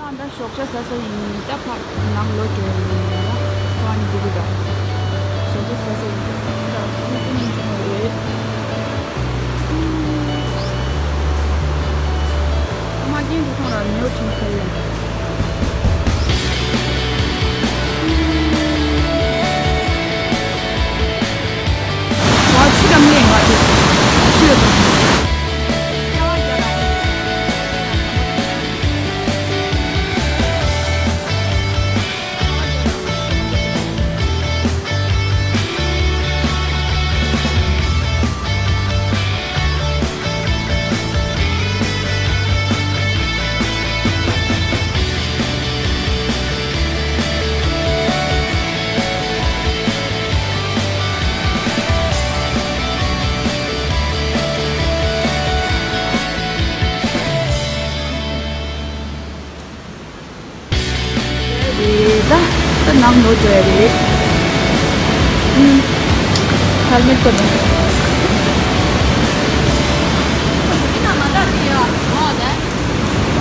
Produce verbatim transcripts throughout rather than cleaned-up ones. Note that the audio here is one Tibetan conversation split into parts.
ད་ཞོགས་ཇ་ཟ་ས་ཡིན། ད་ཕར་ནང་ལོག་འགྲོ་ཡ་ཡིན། ད་ཨ་ནི་འདི་གི་ད་ཞོགས་ཇ་ཟ་ས་ཡིན། ད་ཨ་ནི་ཀུན་ནས་བྱུང་བ་རེད། ཨ་མ་རྒན་དེ་ཐོང་ར་ཉེ་བོ་བྱུང་ས་ཡིན། ང་ཆུ་དམ་ལས་ང་དེ་ཆུ་ཡོད་དམ། རེད་ད། ད་ནང་ལོག་འགྲོ་ཡ་རེད། ཨུམ། ཧེལ་མེད་གོན་ནས།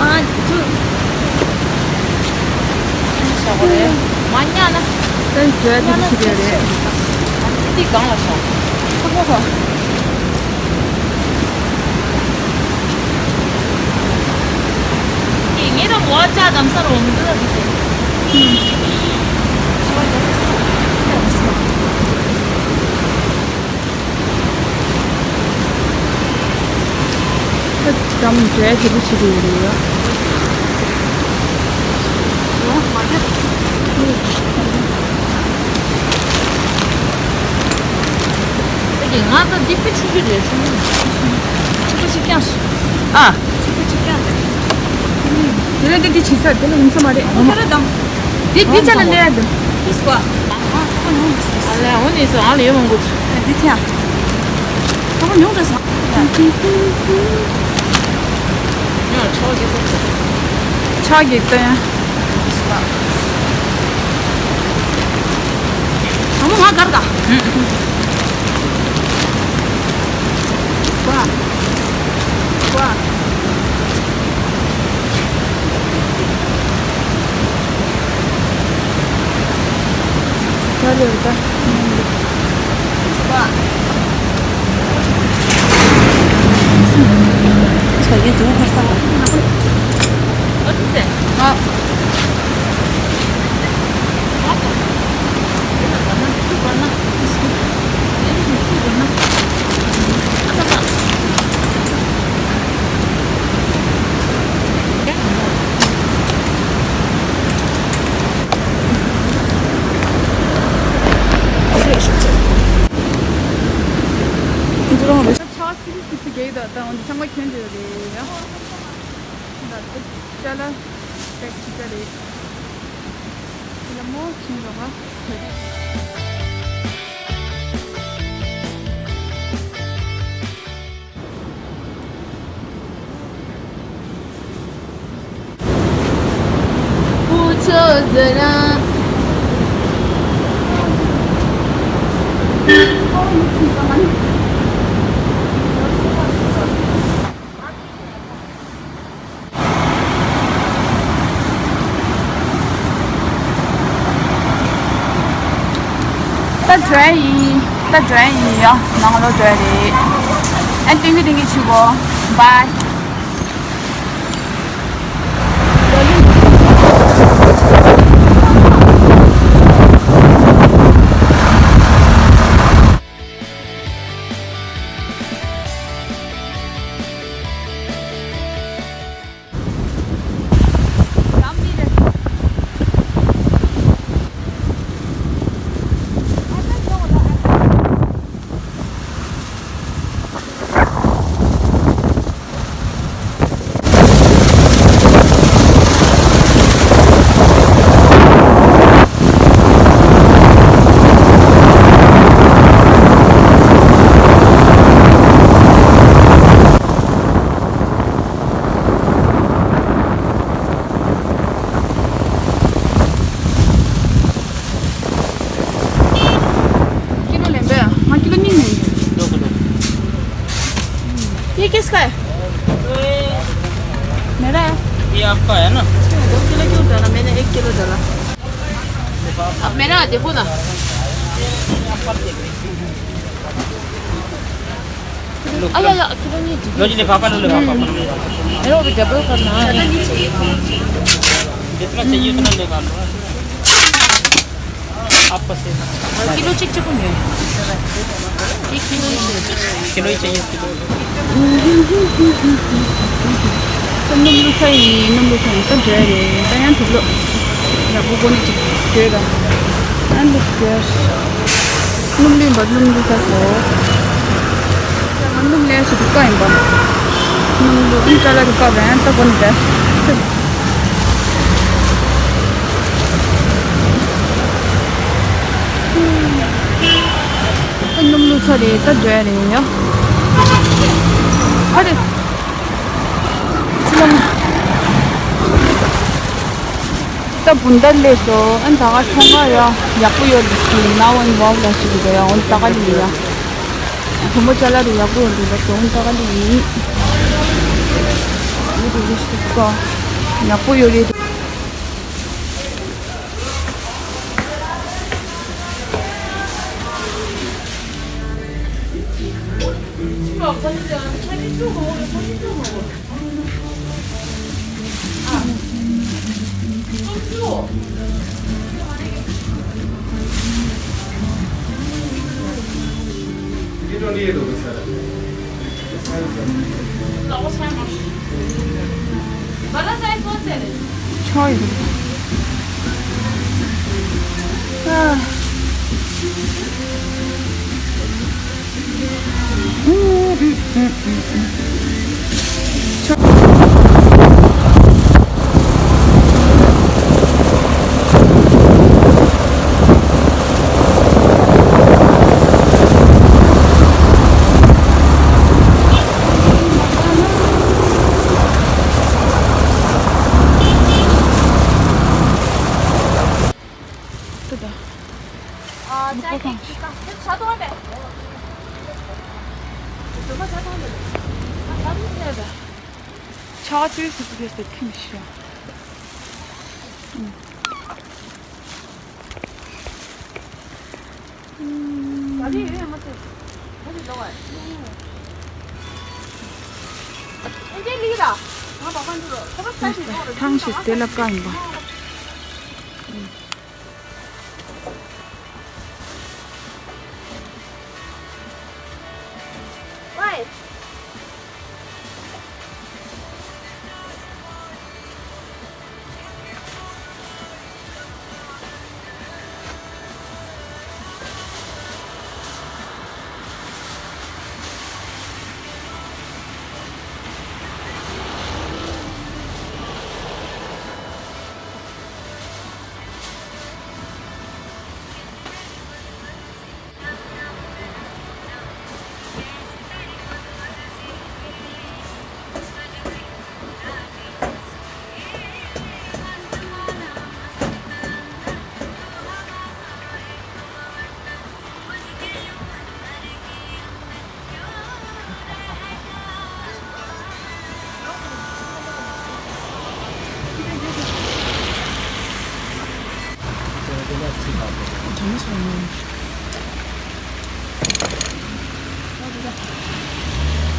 ཨ་ཅུ། ཤ་བོ་རེད། མ་ཉལ་ན། ད་འགྲོ་ཡ་དེ་འདྲ་ཞིག་རེད་རེད། ཨ་ནི་འདི་སྒང་ལ་ཤོག་ཧོ་ཧོ་ཧོ། ངེད་རང་འོ་ཅག་གམ་སར་འོང་འདུག་ལ་འདུག་ཟེར། ད་ཅི་གམ་འདྲ་དེ་འདྲ་བྱེད་དུ་ཡོད་རེད་ཡ། ད་གི་ང་ད་འདི་དཔེ་ཆུང་ཆུང་རེད་ཆུང་ཆུང་། ཆུང་ཆུང་ཞིག་ཀྱང་། ཨ། ཆུང་ཆུང་ཞིག་ཀྱང་རེད། དེ་ནས་འདི་འདི་བྱེད་ས་དེ་ལ་ཡིན་ས་མ་རེད། ཨ་མ་ཁྱོད་ར་དང་། འདི་འདི་ཅ་ལ་ལས་ཡ་འདི། ཨིས་པ། ཨ་ཁོ་ཉུང་རེད། ཨ་ལས་འོ་ནི་སོ་ཨ་ལས་ཡོད་མང་གོ། འདི་ཐེ་ཡ། ཁོ་ཉུང་རེད་སོ། ཡང་ཆོག་གི་སོ། ཆོག་གི་སྟོན། ཨ་མ་ང་གར་ག་ཧུམ། ཝ། ཝ། ག་ལེར་ད། ཝ། ཆ་ཡི་ཛུ་ཁར་ས་ལ། ཨ་ཙི་ཙི། ཨ། ཆ་སི་རི་སི་སི་རྒྱག་ད་ད་འོན་ཏེ་ཚང་མ་གྱོན་བསྡད་ཡོད་རེད་ཡ། ད་ཅ་ལག་པེག་བྱེད་ས་རེད། ལ་མོ་ཁྱིམ་རོགས་ཨ། ད་འགྲོ་ཡ་ཡིན། ད་འགྲོ་ཡ་ཡིན་ཡ། ནང་ལོག་འགྲོ་ཡ་རེད། ཨ་ཏིང་གི་ཏིང་གི་ཆུ་གོ། བཱའི། किलो लेंगे? हाँ, किलो नहीं लेंगे। दो किलो। ये किसका है? मेरा है। ये आपका है ना? किलो क्यों डाला? मैंने एक किलो डाला। अब मेरा देखो ना। अरे यार, किलो नहीं चाहिए। लो जी, लिफाफा लो, लिफाफा। मेरे को भी डबल करना है। ज़्यादा नहीं चाहिए। जितना चाहिए उतना लेगा लो। आपस से। किलो चिक चिक होंगे। एक किलो ही चाहिए। किलो ही चाहिए, किलो। སྣུམ་བླུགས་ཚར་ཡིན། སྣུམ་བླུགས་ཚར་ཡིན། ད་འགྲོ་ཡ་རེད། ད་ཡང་དུག་ལོག་ཡག་པོ་གོ་ནས་ཅིག་འགྲོ་ཡ། ཨ་འདི་འགྲོ་ཡ། སྣུམ་བླུགས་པ། སྣུམ་བླུགས་ཚར་སོང་། ད་ང་སྣུམ་ལེན་ཞིག་འདུག་ག་ཡིན་པ། སྣུམ་བླུགས། ཨ་ཅ་ལག་འདུག་ག་བས། ད་གོ་ནས་འགྲོ་ཡ། ད་སྣུམ་བླུགས་ཚར་རེད། ད་འགྲོ་ཡ་རེད་ཡ། ཨ་རེ། ཅི་ལ། ད་བུན་ཏར་སླེབས་སོང་། ཨ་ད་ག་ཚོང་ཁང་ཡ་ཡག་པོ་ཡོད་འདུག Now and Wow ལ་ཞིག་འདུག་ཡ། འོ་ད་ག་ལི་ཡ། བུ་མོ་ཅ་ལག་རེ་ཡག་པོ་ཡོད་འདུག་ད་འོ་ད་ག་ལི་ཡིན། ཡོད་འདུག་ཡོད་འདུག་ག་ཡག་པོ་ཡོད་རེད། ཆོས། ཨ། ཕྱག་དུས་སུ་ཕེབས་ཏེ་ཁྱིམ་ཤ། ཐང་ཞིག་དེ་ལ་བཀག་ཡིན་པ།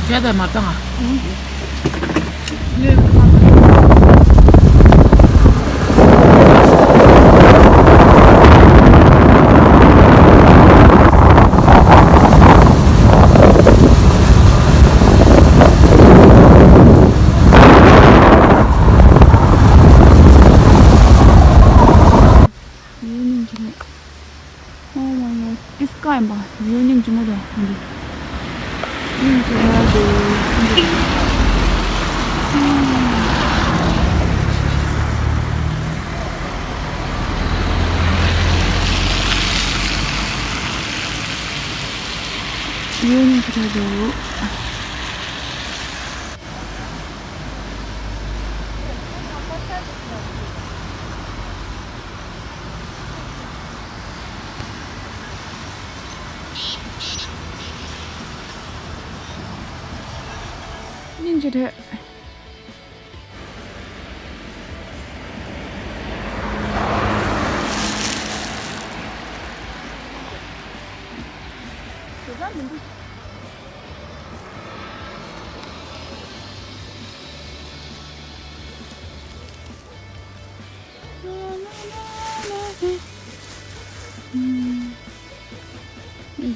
རྒྱ་དང་མ་བཏང་ང་། ཡུན་རིང་གི་རེད། Oh my god, this guy ཡིན་པ། ཡུན་རིང་གི་མོ་དང་འདི། ཡུན་གྱི་ར་དེ། ཡུན་གྱི་ར་དེ། སྙིང་རྗེ་རེད།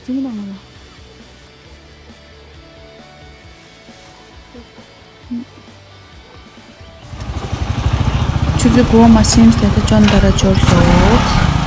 ཡིན་ནམ་ང་ལ། ཆུ་ཚོད་དགུ་པ་མ་ཟིན་ཙམ་དེ་ཅོན་ཏ་ར་འབྱོར་སོང་།